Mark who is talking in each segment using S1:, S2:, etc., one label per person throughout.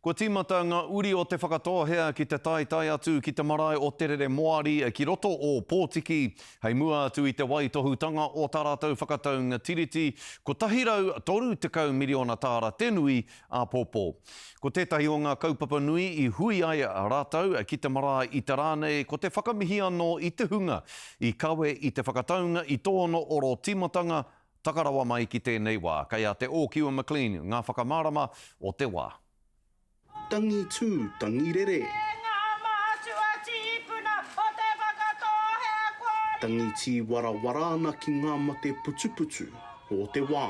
S1: Kua tīmata ngā uri o Te Whakatōhea ki te taetae atu ki te marae o Te Rere Moari ki roto o Ōpōtiki hei mua atu i te waitohutanga o tā rātou whakataunga tiriti 130 miriona tāra te nui āpōpō. Ko tētahi o ngā kaupapa nui i hui ai rātou ki te marae i te rā nei ko te whakamihi anō i te hunga i kawe i te whakataunga i tōna oro tīmatanga Taka rawa mai ki tēnei wā, kei a Te Ōkiwa McLean ngā whakamārama o te wā.
S2: Tangi tū, tangi rere.
S3: E ngā mātua tīpuna o Te Whakatōhea kua riro.
S2: Tangi tīwarawara ana ki ngā mate putuputu o te wā.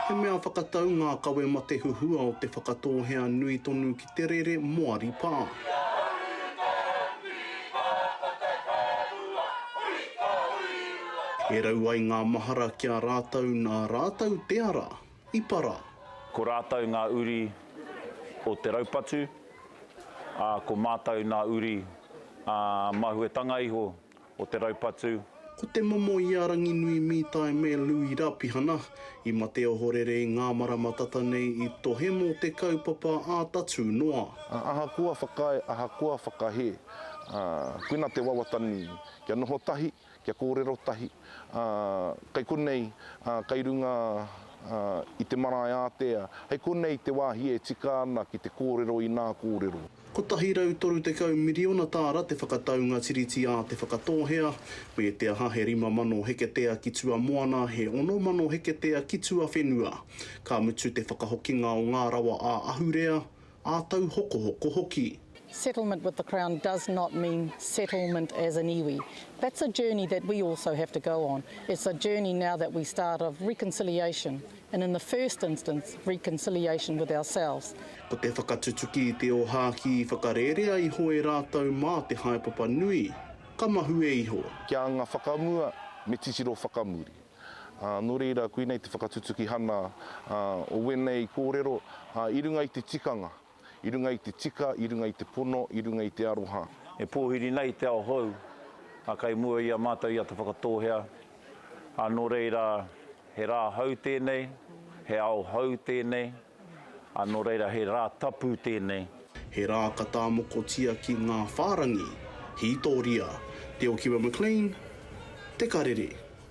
S2: He mea whakatau ngā kawe mate huhua o Te Whakatōhea nui tonu ki te rere moari pā. E rau ai ngā mahara ki a rātou nā rātou te ara i para.
S4: Ko rātou ngā uri o te raupatu, ā, ko mātou nā uri ā mahuetanga iho o te raupatu.
S2: Ko te momo i a Ranginui Mītai me Louis Rapihana, i mate ohorere i ngā marama tata nei i tohe mō te kaupapa ā tatū noa.
S5: Ahakoa whakaae, ahakoa whakahē, koina te wawata nui, kia noho tahi, kia kōrero tahi, kei konei, kei runga i te marae ātea, hei konei te wāhi e tika ana ki te kōrero i nā kōrero.
S2: 130 miriona tāra te whakataunga tiriti a Te Whakatōhea, me te aha he 5,000 heketea ki tua moana, he 6,000 heketea ki tua whenua. Ka mutu te whakahokinga o ngā rawa ā-ahurea, ā-tauhokohoko hoki.
S6: Settlement with the Crown does not mean settlement as an iwi. That's a journey that we also have to go on. It's a journey now that we start of reconciliation and in the first instance, reconciliation with ourselves.
S2: Ko te whakatutuki i te ōhākī i whakarērea iho e rātou mā te haepapa nui, ka mahue iho.
S5: Kia anga whakamua, me titiro whakamuri. Ā, nō reira, koinei te whakatutukihana o wēnei kōrero, ā, i runga i te tikanga, i runga i te tika, i runga i te pono, i runga i te aroha.
S4: E pōhiri nei te ao hou, ā, kei mua i a mātou i a Te Whakatōhea, ā, nō reira, he rā hou tēnei, he ao hou tēnei, Ā, nō reira he rā tapu tēnei.
S2: He rā ka tāmokotia ki ngā whārangi hītōria. Te Okiwa McLean, Te Karere.